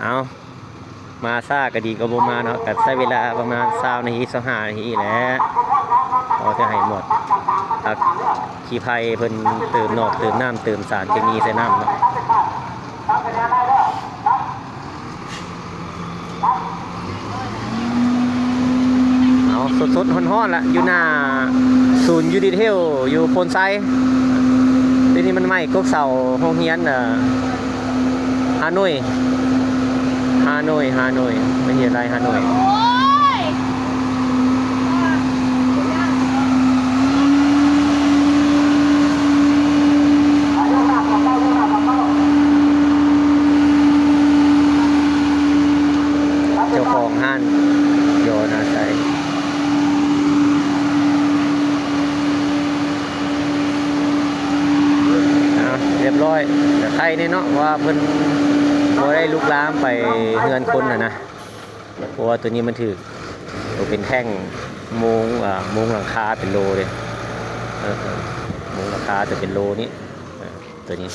ເອົາ ມາຊ້າກໍດີກວ່າບໍ່ມາເນາະ ກໍໃຊ້ເວລາປະມານຊາວນາທີ ຊາວຫ້ານາທີແຫຼະ ກໍຈະໃຫ້ໝົດ ອັກຄີໄພເພິ່ນເຕີມນອກເຕີມນ້ຳເຕີມສານເຄມີໃສ່ນ້ຳເນາະ. ເອົາ ສົດໆ ຮ້ອນໆ ລະ ຢູ່ໜ້າສູນຢູນິເທວ ຢູ່ໂພນໄຊ. ດຽວນີ້ມັນໄໝ້ກົກເສົາໂຮງຮຽນ ເອີ ຮາໂນ້ຍ ຮາໂນ້ຍ ຮາໂນ້ຍ ວິທະຍາໄລຮາໂນ້ຍ. ເຈົ້າຂອງຮ້ານຢໍນາໄຊ. ເອົາ ຮຽບຮ້ອຍ ກະໄຄແນ່ເນາະ ວ່າເພິ່ນບໍ່ໄດ້ລຸກລາມໄປເຮືອນຄົນຫັ້ນນະ ເພາະວ່າໂຕນີ້ມັນຖືກ ໂຕເປັນແທ່ງມຸງ ອາ ມຸງຫຼັງຄາເປັນໂລເດ້ ເອີ ເອີ ມຸງຫຼັງຄາຈະເປັນໂລນີ້ ເອີ ໂຕນີ້.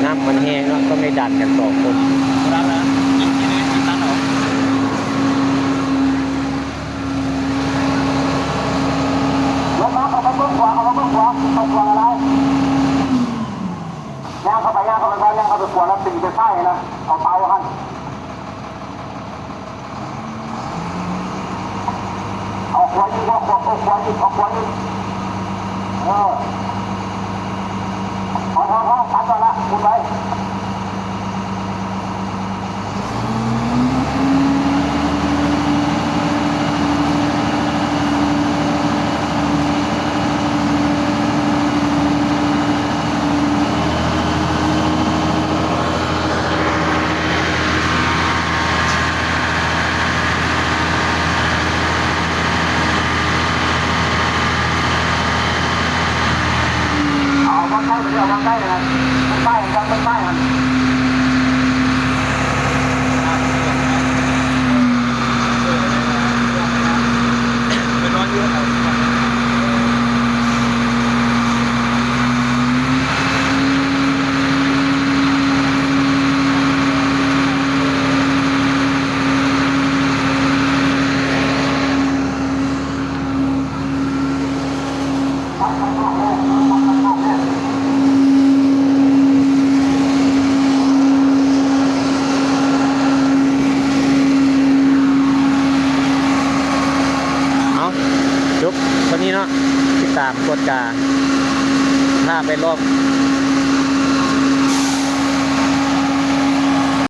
ນ້ຳມັນແຮງເນາະ ຕ້ອງໄດ້ດັນກັນສອງຄົນ. ບໍ່ດັນແລ້ວ ຍິງທີ່ນີ້ ຍິງຕັດອອກ. ລົງມາເຂົ້າໄປເບິ່ງຂວາ ເຂົ້າມາເບິ່ງຂວາ ເຂົ້າຂວາຫຼາຍ. ຍ່າງເຂົ້າໄປ ຍ່າງເຂົ້າໄປກ່ອນ ຍ່າງເຂົ້າໄປຂວາແລ້ວຕີໄປຊ້າຍນະ ເອົາເຕົາຫັ້ນ. ເອົາຂວາອີກ ເອົາຂວາ ເອົາຂວາອີກ ເອົາຂວາອີກ ເອີ ພໍ ພໍ ພໍ ຕັດກ່ອນລະ ໝູນໄປ. ເອົາທາງໃຕ້ໄປເລີຍ ເອົາທາງໃຕ້ນະ ທາງໃຕ້ຫັ້ນ ທາງໃຕ້ຫັ້ນ. ເອົາ ຈົບເທົ່ານີ້ເນາະ ຕິດຕາມກວດກາສະພາບແວດລ້ອມ